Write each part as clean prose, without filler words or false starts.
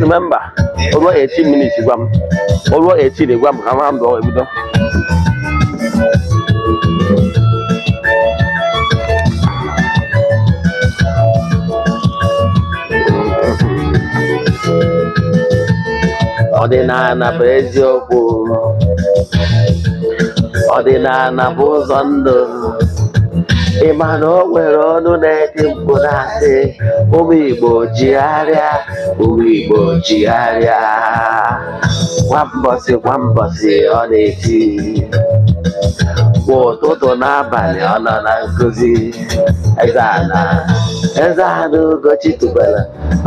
Remember, over 18 minutes gwa m, over 18 gwa m ka m ndụ ebido. Ọdịnala bụ eziokwu, ọdịnala bụ ụzọ ndụ. Ị ma na o nwere ọnụ na-eti mkpu na-asị ụmụ Igbo jigharịa, ụmụ Igbo jigharịa. Kwa mbọsị kwa mbọsị ọ na-eti, kwa ụtụtụ n'abalị ọ nọ na nkụzi. Eze-Ana, Eze-Ana Ugochi tubelu,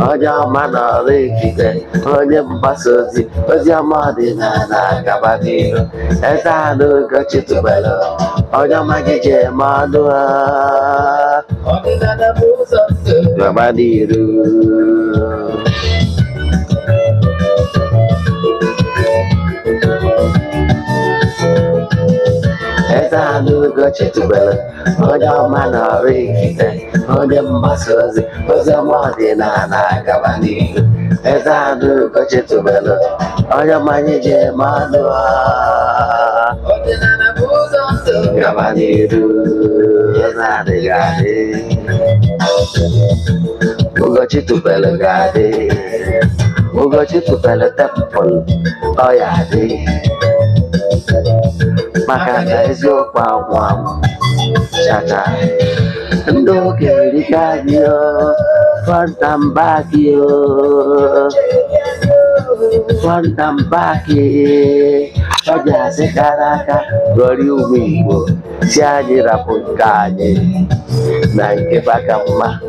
onye ọma na Oraifite, onye mgbasa ozi, ozi ọma ọdịnala gaba n'ihu. Eze-Ana Ugochi tubelu, onye ọma gị ji eme ọnụ ha. Ọdịnala bụ ụzọ ndụ. Gaba n'iru. Eze-Ana Ugochi tubelu, onye ọma na Oraifite, onye mgbasa ozi, ozi ọma ọdịnala gaba n'ihu. Eze-Ana Ugochi tubelu, onye ọma anyị ji eme ọnụ ha. Ọdịnala bụ ụzọ ndụ. Gaba n'iru. Eze-Ana ga-adị, Ugochi tubelu ga-adị, Ugochi tubelu temple ọ ya adị, maka na eziokwu anwụ anwụ chacha. Ndị okenye erika anyị o, front and back o, front and back. Ọ ji asị kara aka gọrị ụmụ Igbo si anyị rapụ nke anyị na nke baka mma,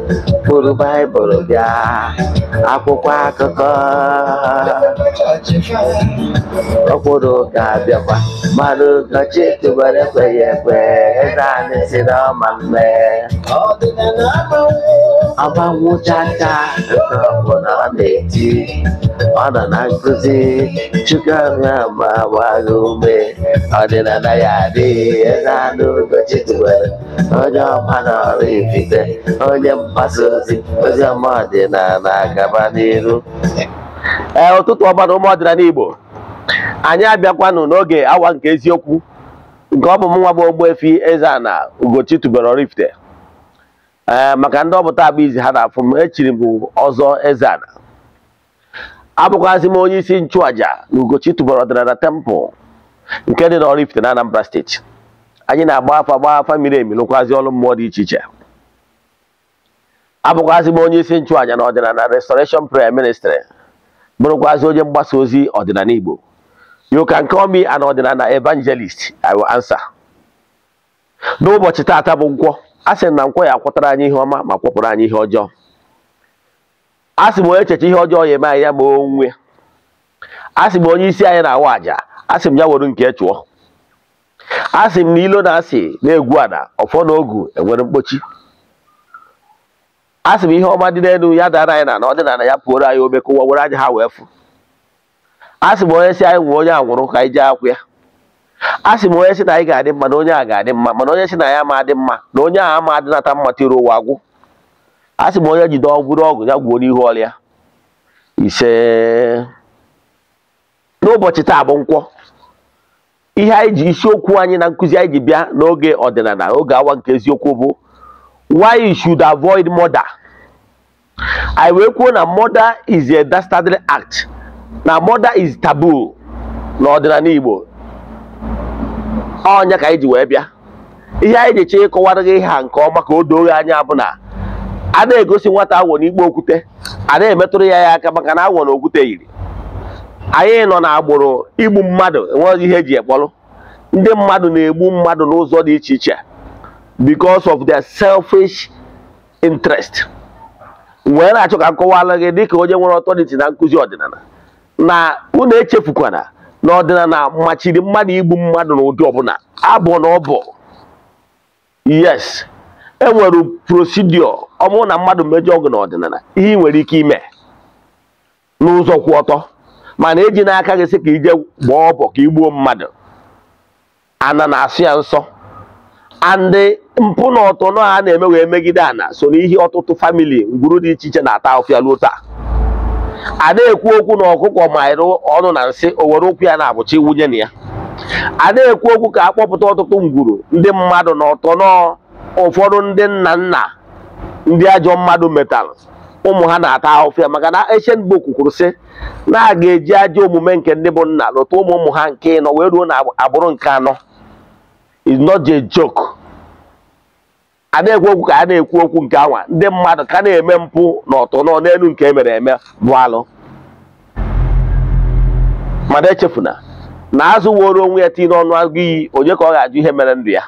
bụrụ Baịbụl bịa akwụkwọ akụkọ Chọọchị fa. ọkwụrụ ụka abịakwa, mmadụ Ugochi tubelu ekweghị ekwe. Eze-Ana si na ọma mme. Ọdịnala amanwụ. Ọgbanwụ chacha nke ọbụla ọ na-eti, ọ nọ na nkụzi. Chukwu ma gbagha ume, ọdịnala ya adịghị. Eze-Ana Ugochi tubelu, onye ọma na Oraifite, onye mgbasa ozi, ozi ọma ọdịnala gaba n'iru. Ee, ụtụtụ ọma na ụmụ ọdịnala Igbo, anyị abịakwanụ n'oge awa nke eziokwu nke ọ bụ m nwa bụ Ogbuefi Eze-Ana Ugochi tubelu Oraifite. Ee, maka ndị ọbụta abụ izi ha na-afụ m, echiri m ọzọ Eze-Ana. Abụkwazị m onye isi nchụaja na Ugochi tubelu ọdịnala temple nke dị n'Oraifite na Anambra steeti. Anyị na-agba afa, gba afa miri emi, lụkwazị ọrụ mmụọ dị iche iche. Abụkwazị m onye isi nchụaja na ọdịnala Restoration Prayer Ministry, bụrụkwazị onye mgbasa ozi ọdịnala Igbo. You can call me an ọdịnala evangelist, I will answer. N'ụbọchị taata bụ nkwọ, a sị na nkwọ ya akwọtara anyị ihe ọma ma kwọpụrụ anyị ihe ọjọọ. A sị m onye echeche ihe ọjọọ ya eme anyị ya ma onwe. A sị m onye isi anyị na-awa àjà, a sị m ya were nke chụọ. A sị m na ilo na-asị na-egwu ada, ọfọ na ogu enwere mkpochi. A sị m ihe ọma dị n'elu ya dara anyị na ọdịnala ya pụoro anyị ome ka ụwa were anya ha wee fụ. A sị m onye si anyị nwee onye anwụrụ ka anyị jee akwụ ya. A sị m onye si na anyị ga-adị mma na onye a ga-adị mma, mana onye si na ya ama adị mma na onye a ama adịnata mma tiri ụwa agwụ. A sị m onye jide ọgwụrụ ọgwụ ya gwuo n'ihu ọrịa. Ise. N'ụbọchị taa bụ nkwọ, ihe anyị ji isiokwu anyị na nkụzi anyị ji bịa n'oge ọdịnala oge awa nke eziokwu bụ why you should avoid murder. Anyị wee kwuo na murder is a dastardly act, na murder is taboo n'ọdịnala Igbo. Ọnya ka anyị ji wee bịa. Ihe anyị ji chọọ ịkọwara gị ihe a nke ọma ka o doo gị anya bụ na a na-egosi nwata awọ n'ikpe okwute, a na-emetụrụ ya ya aka maka na awọ na okwute yiri. Anyị nọ n'agbụrụ igbu mmadụ, enweghị ihe eji ekpọrọ. Ndị mmadụ na-egbu mmadụ n'ụzọ dị iche iche because of their selfish interest. Wee na-achọ ka m kọwara gị dịka onye nwere authority na nkụzi ọdịnala na unu echefukwana na ọdịnala machiri mmadụ igbu mmadụ n'ụdị ọbụla abụ na ọ bụ. Yes, enwere procedure. Ọ bụrụ na mmadụ mejọọ gị n'ọdịnala, ihe ị nwere ike ime n'ụzọ kwụ ọtọ, Mana eji n'aka gị sị ka ije gbaa ọbọ ka igbuo mmadụ, ana na-asụ ya nsọ. Andị mpụ na ọtọ a na-eme wee megide ana so n'ihe ọtụtụ family ngwuru dị iche iche na-ata ahụfịa ruo taa. A na-ekwu okwu na ọkụkọ ma ịrụ ọnụ na nsị, o were ụkwụ ya na-abụchi wunye na ya. A na-ekwu okwu ka akpọpụta ọtụtụ ngwuru ndị mmadụ na ọtọ nọ, ụfọdụ ndị nna nna ndị ajọ mmadụ metalụ, ụmụ ha na-ata ahụfịa, maka na ancient book kwuru sị na a ga-eji ajọ omume nke ndị bụ nna lụta ụmụ ụmụ ha nke ịnọ wee ruo na agbụrụ nke anọ. Is not a joke. A na-ekwu okwu ka a na-ekwu okwu nke anwa, ndị mmadụ ka na-eme mpụ na ọtọ nọ n'elu nke emere eme bụ alụ. Mana echefuna na azụ woro onwe ya tinye n'ọnụ agụ iyi, onye ka ọ ga-ajụ ihe mere ndụ ya?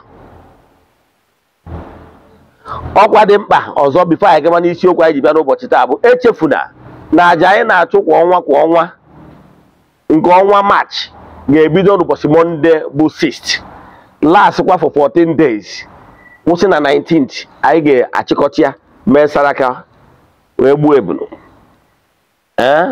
Ọkwa dị mkpa ọzọ before anyị gaba n'isiokwu anyị ji bịa n'ụbọchị taa bụ echefuna na aja anyị na-achụ kwa ọnwa kwa ọnwa nke ọnwa March ga-ebido n'ụbọchị Monday bụ 6th, last kwa for 14 days, kwụsị na 19th. Anyị ga-achịkọta ya, mee saraka wee gbuo ebunu. Ee,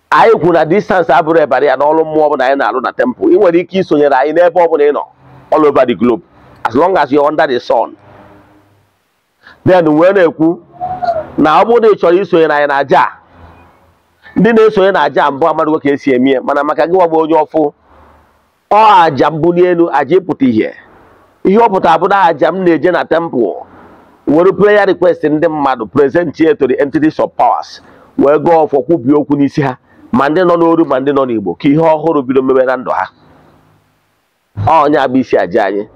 anyị kwuru na distance abụrụ ebara ya n'ọrụ mmụọ ọbụla anyị na-alụ na temple. Ị nwere ike isonyere anyị n'ebe ọbụla ị nọ all over the globe, as long as you're under the sun. Then wee na-ekwu na ọ bụrụ na ị chọrọ isonyere anyị na aja a, ndị na-esonye na aja mbụ amadụgo ka esi eme ya, mana maka gị bụ onye ọfụ, ọ aja mbuli elu, aja ịpụta ihe, ihe ọ pụtara bụ na aja m na-eje na temple were prayer request ndị mmadụ present here to the entities of powers, wee gọọ ọfọ, kwubie okwu n'isi ha, ma ndị nọ n'oru ma ndị nọ n'Igbo, ka ihe ọhụrụ bido mebe na ndụ ha. Onye abụ isi aja anyị,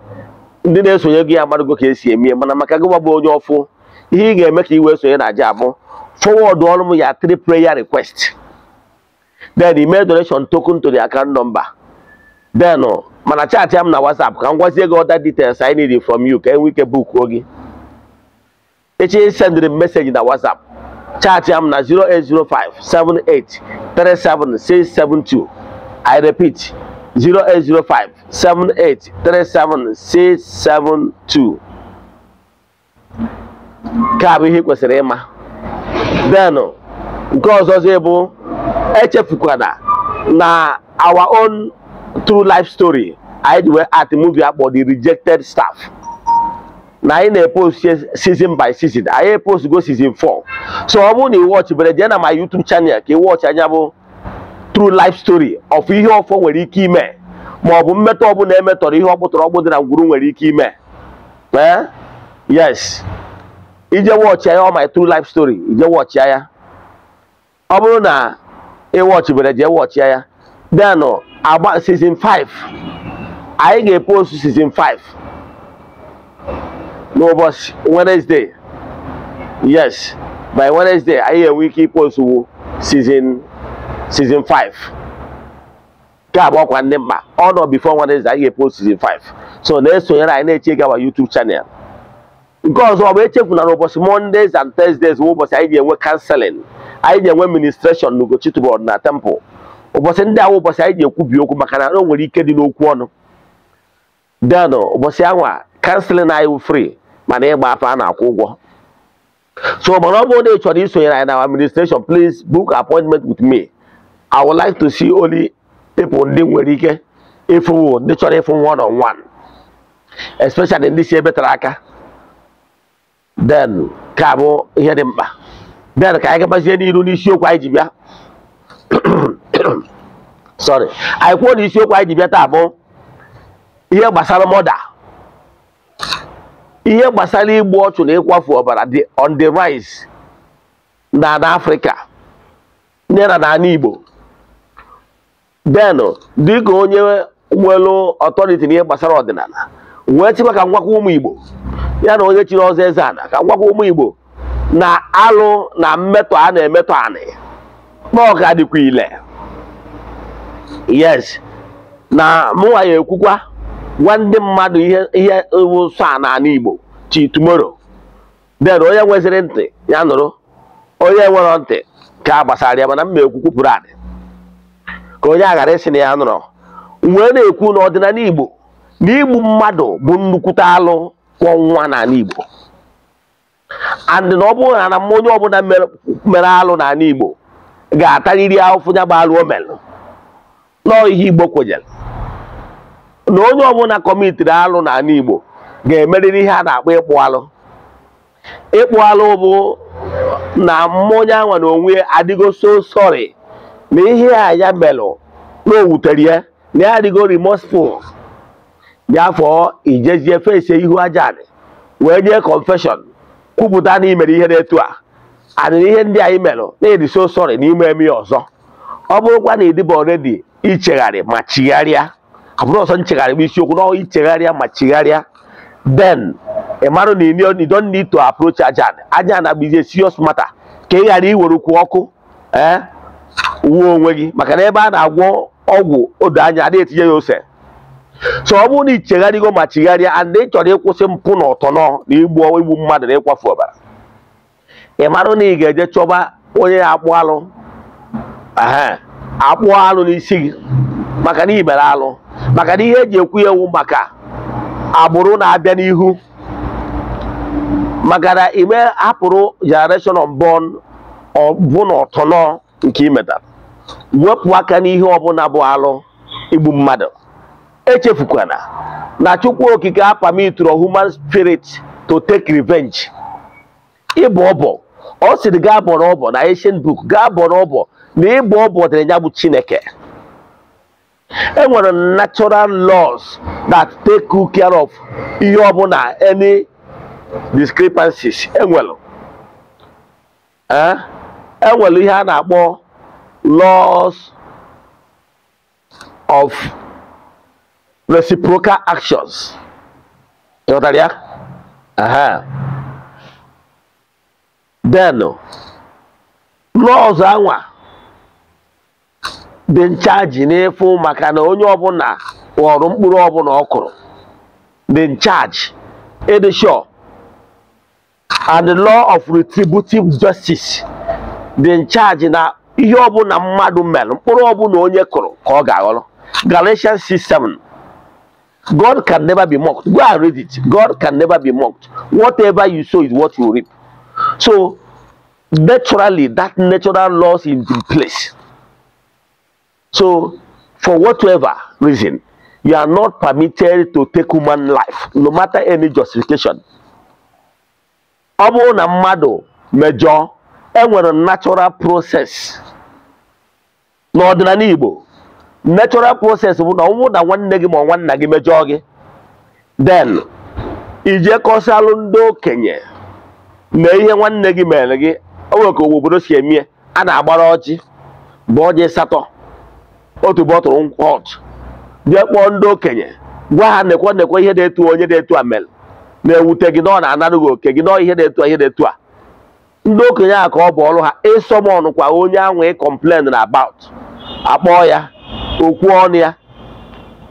ndị na-esonye gị amadụgo ka esi eme ya, mana maka gị bụ onye ọfụ, ihe ị ga-eme ka ị wee sonye na aja abụ forward ọrụ m ya three prayer request, then email donation token to the account number. Then mana chat ya m na WhatsApp ka m gwazie gị other details I need from you ka enwe ike book gị. Echi sendịrị m message na WhatsApp, chat ya m na 0805 78 37672. I repeat, 0805 78 37672. Ka bụ ihe ị kwesịrị ịma. Then nke ọzọzi bụ echefukwana na our own true life story anyị ji wee act movie akpọ The Rejected Staff, na anyị na-epost season by season. Anyị epost go season 4, so ọ bụrụ na ị watch bere, jee na my YouTube channel ka ị watch anya bụ true life story of ihe ọfọ nwere ike ime, ma ọ bụ mmetọ ọbụla emetọrọ ihe ọkpụtọrọ ọgbụ dị na ngwuru nwere ike ime. Ee, yes, ije watch ya, all my true life story, ije watch ya. Ọ bụrụ na ị watch bere, jee watch ya. Then agba season 5, anyị ga-epost season 5 n'ụbọchị Wednesday. Yes, by Wednesday anyị ga-enwe ike ipost wu season 5. Nke a bụ ọkwa ndị mkpa ọ nọ. Before Wednesday anyị ga-epost season 5, so na-esonyere anyị, na-eche gawa YouTube channel. Nke ọzọ ọ bụ echefuna na ụbọchị Mondays and Thursdays bụ ụbọchị anyị ga-enwe counseling, anyị ga-enwe ministration n'Ugochi Tubelu na temple. Ụbọchị ndị ahụ ụbọchị anyị ji ekwubi okwu, maka na o nwere ike dị n'okwu ọnụ. Then ụbọchị anwa counseling anyị wụ free, mana ịgba afa a na-akwụ ụgwọ. So mana ọ bụrụ na ị chọrọ isonyere anyị na administration, please book appointment with me. I would like to see only people ndị nwere ike ịfụwo, ndị chọrọ ịfụ one on one, especially ndị si ebe tere aka. Then ka bụ ihe dị mkpa. Then ka anyị gabazie n'iru n'isiokwu anyị ji bịa. Sorry, anyị kwuo na isiokwu anyị ji bịa taa bụ ihe gbasara murder, ihe gbasara igbu ọchụ na ịkwafu ọbara dị on the rise na n'Africa ndị na n'ala Igbo. Then dịka onye nwere authority n'ihe gbasara ọdịnala, wee chịkwa ka ngwakwa ụmụ Igbo ya na onye chiri ọzọ eze ana, ka ngwakwa ụmụ Igbo na alụ na mmetọ a na-emetọ anị na ọ ka dịkwa ile. Yes, na mụnwa ya ekwukwa gwa ndị mmadụ ihe ihe nsọ a n'ala Igbo chi tomorrow. Then onye nweziri ntị ya nụrụ, onye nwere ntị ka a gbasara ya, mana mma ekwu kwupụrụ anị ka onye a ghara ịsị na ya nụrụ. Wee na-ekwu na ọdịnala Igbo na igbu mmadụ bụ nnukwute alụ kwọ nwa n'ala Igbo, and na ọ bụrụ na onye ọbụla mere alụ n'ala Igbo ga-atarịrị ahụfụ ya bụ alụ o melụ. Nọọ ihe Igbo kwenyere na onye ọbụla commitiri alụ n'ala Igbo ga-emerịrị ihe a na-akpọ ịkpụ alụ. Ịkpụ alụ bụ na mmụọ onye anwa na onwe ya adịgo so sorry na ihe a ya melụ na o wutere ya, na ya adịgo remorseful. Bịafọ ijezie fesi ihu aja anị wee nye confession, kwupụta na imere ihe na-etu a adịrị ihe ndị anyị melụ, na ịdị so sorry na ime eme ya ọzọ. Ọ bụrụkwa na ịdịba already ichegharị ma chigharịa, ọ bụrụ ọsọ nchegharị bụ isiokwu na ichegharịa ma chigharịa, then ị marụ na you don't need to approach aja anị. Aja anị abụghị a serious matter ka ị ghara iwerukwu ọkụ wuo onwe gị, maka na ebe a na-agwọ ọgwụ odo anya adịghị etinye ya ose. So ọ bụrụ na ichegharịgo ma chigharịa and ị chọrọ ịkwụsị mpụ na ọtọnọ na igbu mmadụ na ịkwafu ọbara, ị marụ na ị ga-eje chọba onye ya akpụ alụ, akpụ alụ n'isi gị, maka na ị mere alụ, maka na ihe eji ekwu ya ewu maka agbụrụ na-abịa n'ihu, maka na ime hapụrụ generation unborn ọbụ na ọtọnọ nke ị metara. Wepụ aka n'ihe ọbụla bụ alụ igbu mmadụ. Echefukwana na Chukwu Okike apermitụrụ human spirit to take revenge. Ịbọ ọbọ, ọ sịrị gaa bọrọ ọbọ na ancient book, gaa bọrọ ọbọ na ịbọ ọbọ dịrị ya bụ Chineke. E nwere natural laws that take good care of ihe ọbụla, any discrepancies enwere. Enwere ihe a na-akpọ laws of reciprocal actions. Ịghọtara ya? Then laws anwa dị nchaji n'efu, maka na onye ọbụla ghọrọ mkpụrụ ọbụla ọ kụrụ dị nchaji ịdị sure. And the law of retributive justice dị nchaji na ihe ọbụla mmadụ mere, mkpụrụ ọbụla onye kụrụ ka ọ ga-aghọrọ. Galatians 6:7. God can never be mocked. Go and read it. God can never be mocked. Whatever you sow is what you reap. So naturally, that natural laws is in place. So for whatever reason, you are not permitted to take human life, no matter any justification. Ọ bụrụ na mmadụ mejọọ, enwere natural process n'ọdịnala Igbo. Natural process bụ na ọ bụrụ na nwanne gị ma ọ nwanna gị mejọọ gị, then ije kọsalụ ndị okenye na ihe nwanne gị mere gị. O nwere ka obodo si eme, a na-agbara ọjị bụ ọjị asatọ, otu bọtụlụ hot, jee kpọọ ndị okenye gwa ha nekwa nekwa ihe dị etu onye dị etu a mere na-ewute gị, na ọ na-anarụ gị oke gị, na ihe dị etu a, ihe dị etu a. Ndị okenye a ka ọ bụ ọrụ ha ịsummon kwa onye ahụ ị complain na about, akpọọ ya okwu ọnụ ya,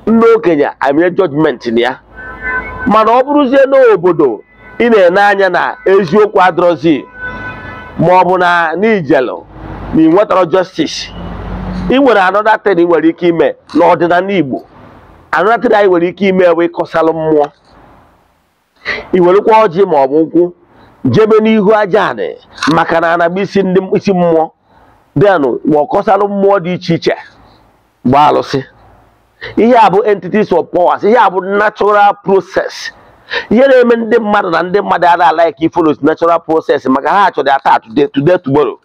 ndị okenye amịnye judgment na ya. Mana ọ bụrụzie n'obodo ị na-ene anya na eziokwu adịrọzi, ma ọ bụ na n'ijelụ na ị nwetara justice, ị nwere another thing ị nwere ike ime n'ọdịnala Igbo. Another thing anyị nwere ike ime bụ ịkọsalụ mmụọ. Ị werekwa ọjị ma ọ bụ nkwụ jebe n'ihu aja anị, maka na anagba isi ndị isi mmụọ, then ma ọ kọsalụ mmụọ dị iche iche gbaa alụsị. Ihe a bụ entities of powers, ihe a bụ natural process. Ihe na-eme ndị mmadụ na ndị mmadụ ada like follow natural process, maka ha chọrọ ya taa, today, today, tomorrow.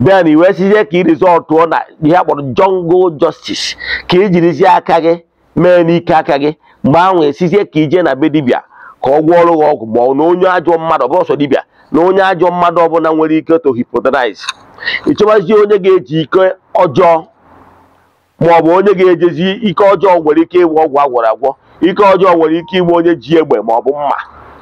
Then i wee sizie ka ị result na ihe a kpọrọ jungle justice, ka ị jirizie aka gị mee n'ike aka gị. Mgbe ahụ esizie ka ije na be dibịa ka ọ gwọọrọ gị ọgwụ, ma ọ na onye ajọ mmadụ, ọ bụrụ sọ dibịa, na onye ajọ mmadụ ọbụla nwere ike to hypnotize. Ị chọbazie onye ga-eji ike ọjọọ, ma ọ bụ onye ga-ejezi ike ọjọọ nwere ike ịwụ ọgwụ agwọrọ agwọ, ike ọjọọ nwere ike igbu onye ji egbe ma ọ bụ mma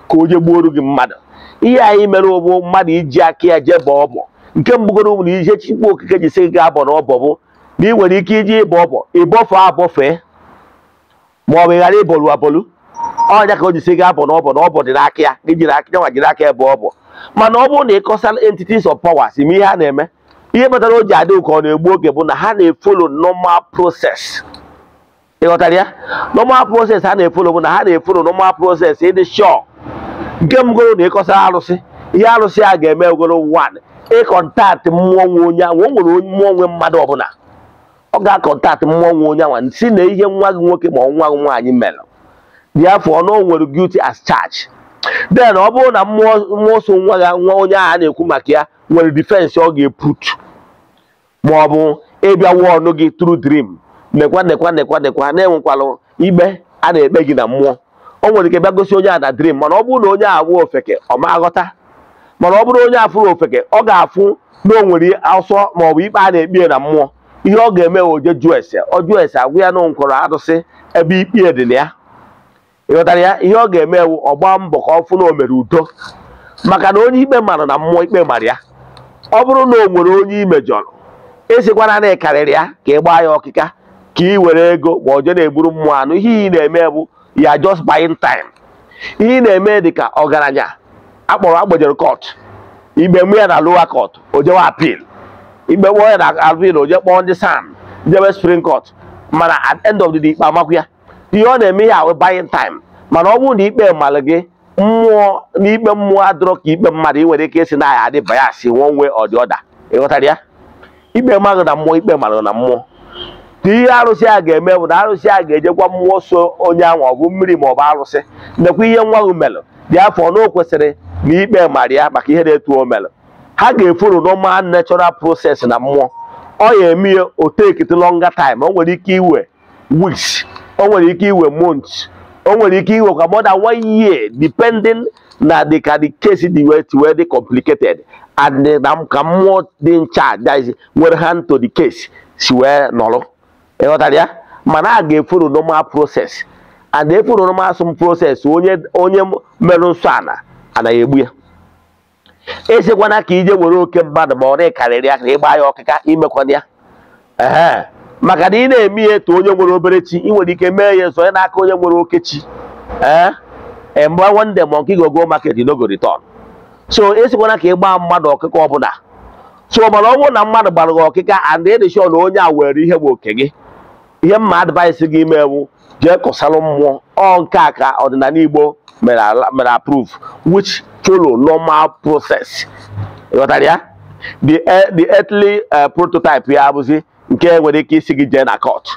ka onye gbuoro gị mmadụ. Ihe anyị mere bụ mmadụ iji aka ya jee bọọ ọbọ. Nke mbụgoro bụ na ihe Chukwu Okike ji sị gị gaa bọ n'ọbọ bụ na ị nwere ike iji ịbọ ọbọ ịbọfe abọfee, ma ọ bụ ghara ịbọlu abọlu. Ọnya ka o ji sị gị abọ n'ọbọ, na ọbọ dị n'aka ya, gị jiri aka nwa jiri aka ya bọọ ọbọ. Mana ọ bụrụ na ị kọsala entities of powers ime ihe a na-eme, ihe kpatara o ji adị ka ọ na-egbu oge bụ na ha na-efollow normal process. Ị ghọtara ya? Normal process ha na-efollow bụ na ha na-efollow normal process ịdị sure. Nke mbụgoro na ịkọsara arụsị, ihe arụsị a ga-eme ogolo one Ịcontact mmụọ nwe onye ahụ, o nwere mmụọ nwe mmadụ ọbụla, ọ ga-acontact mmụọ nwe onye ahụ si na ihe nwa gị nwoke ma ọ nwa gị nwaanyị mere. Therefore, na o nwere guilty as charged. Then ọ bụrụ na mmụọ so nwa gị, nwa onye ahụ a na-ekwu maka ya, nwere defense ọ ga-eput, ma ọ bụ ịbịa ọnụ gị through dream, nekwa nekwa nekwa nekwa, na-enwekwalụ ikpe a na-ekpe gị na mmụọ. O nwere ike bịa gosi onye a na dream, mana ọ bụrụ na onye a bụ ofeke, ọ ma aghọta. Mana ọ bụrụ onye afụrụ ofeke, ọ ga-afụ na o nwere ọsọ ma ọ bụ ikpe a na-ekpe na mmụọ. Ihe ọ ga-eme, oje jụọ ese. Ọ jụọ ese, agwụ ya na nkwọrọ arụsị ebe ikpe dị na ya. Ịghọtara ya? Ihe ọ ga-eme ewu, ọ gbaa mbọ ka ọ fụ na o mere udo, maka na onye ikpe mara na mmụọ, ikpe mara ya. Ọ bụrụ na o nwere onye imejọrọ, esikwana na ị karịrị ya ka ị gbaa ya ọkịka ka ị were ego ma ọ jee na-egburu mmụọ anụ. Ihe ị na-eme bụ ya just buying time. Ihe ị na-eme dị ka ọgaranya akpọrọ agbajere court, ikpe mụ ya na lower court, o jewe appeal. Ikpe kpọọ ya na appeal, o jee kpọọ ndị SAN, jebe Supreme Court, mana at end of the day, ikpe amakwu ya. Ihe ọ na-eme ya ahụ buying time. Mana ọ bụrụ na ikpe mara gị mmụọ, na ikpe mmụọ adịrọ ka ikpe mmadụ, ị nwere ike ịsị na ya adị bias one way or the other. Ịghọtara ya? Ikpe mmadụ na mmụọ, ikpe mmadụ na mmụọ. Ka ihe arụsị a ga-eme bụ na arụsị a ga-ejekwa mmụọ so onye ahụ, ọ bụ mmiri ma ọ bụ arụsị, nekwa ihe nwa ahụ melụ dị afọ na o kwesịrị na ikpe mara ya maka ihe na-etu o melụ. Ha ga-efollow normal natural process na mmụọ. Ọ ya eme ya, o take it longer time. O nwere ike iwe weeks, o nwere ike iwe months, o nwere ike iwe kwa more than one year, depending na the ka the case dị wee dị complicated and na ka mmụọ dị in charge, that is, nwere hand to the case, si wee nọrọ. Ịghọtara ya? Mana a ga-efollow normal process, and efollow normal some process, onye merụ nsọ ana anaghị egbu ya. Esikwana ka ije were oke mmadụ ma ọ na karịrị ya ka ịgba ya ọkịka, imekwana ya. Ehe, maka na ị na-eme ihe etu onye nwere obere chi, ị nwere ike mee ya nsọ n'aka onye nwere oke chi. Ee, mgbe one day monkey go go market, you no go return. So esikwana ka ị gbaa mmadụ ọkịka ọbụla. So mana ọ bụrụ na mmadụ gbara gị ọkịka and ị sure na onye a were ihe bụ oke gị, ihe mma advice gị ime ewu, jee kọsalụ mmụọ. Ọ nke a ka ọdịnala Igbo mere approve, which follow normal process. Ịghọtara ya? The earthly prototype ya abụzi nke nwere ike isi gị jee na court,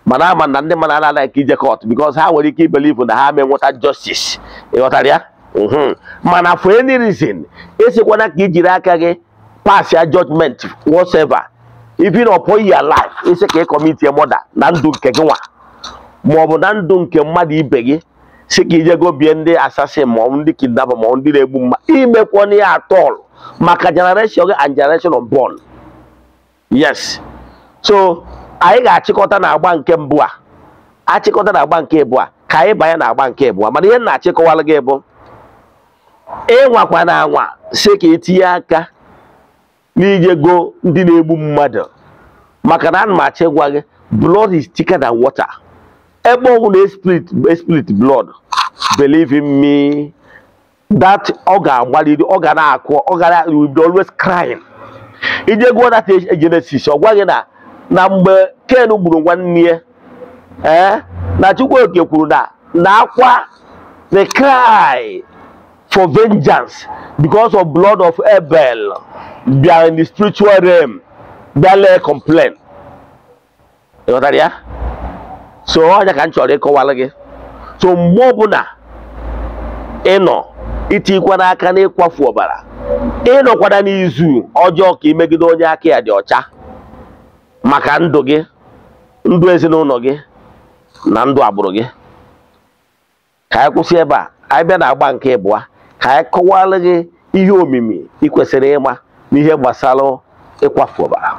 mana ama na ndị mmadụ anaghị ike ije court because ha nwere ike ibelieve na ha ma enweta justice. Ịghọtara ya? Mana for any reason, esikwana ka ijiri aka gị pass ya judgment whatsoever, even upon your life. Isi ka ị commit murder na ndụ nke gị nwa ma ọ bụ na ndụ nke mmadụ ibe gị, si ka ije gobie ndị assassin ma ọ bụ ndị kidnapper ma ọ bụ ndị na-egbu mma, imekwana ya at all, maka generation gị and generation unborn. Yes, so anyị ga-achịkọta na agba nke mbụ a, achịkọta na agba nke abụọ a, ka anyị banye na agba nke abụọ. Mana ihe m na-achịkọwala gị bụ, ịnwakwa na anwa si ka itinye aka n'ije go ndị na-egbu mmadụ, maka na ana m achọ ịgwa gị, blood is thicker than water. Ebe ọ bụla spirit blood, believe in me that ọ ga-agbaliri, ọ ga na-akụ, ọ ga na will be always crying. Ije gụọ that Genesis, ọ gwa gị na mgbe Ken gburu nwanne ya, ee, na Chukwuoke kwuru na akwa, the cry for vengeance because of blood of Abel bịara in the spiritual realm, bịa lee complain. Ịghọtara ya? So ọnya ka m chọrọ ịkọwara gị. So mgbe ọbụla ị nọ itikwa n'aka n'ịkwafu ọbara, ịnọkwara n'izu ọjọọ ka imegide onye aka ya dị ọcha, maka ndụ gị, ndụ ezinụlọ gị na ndụ agbụrụ gị. Ka anyị kwụsị ebe a. Anyị bịa na agba nke ịbụa ka anyị kọwara gị ihe omimi ị kwesịrị ịma n'ihe gbasara ịkwafu ọbara.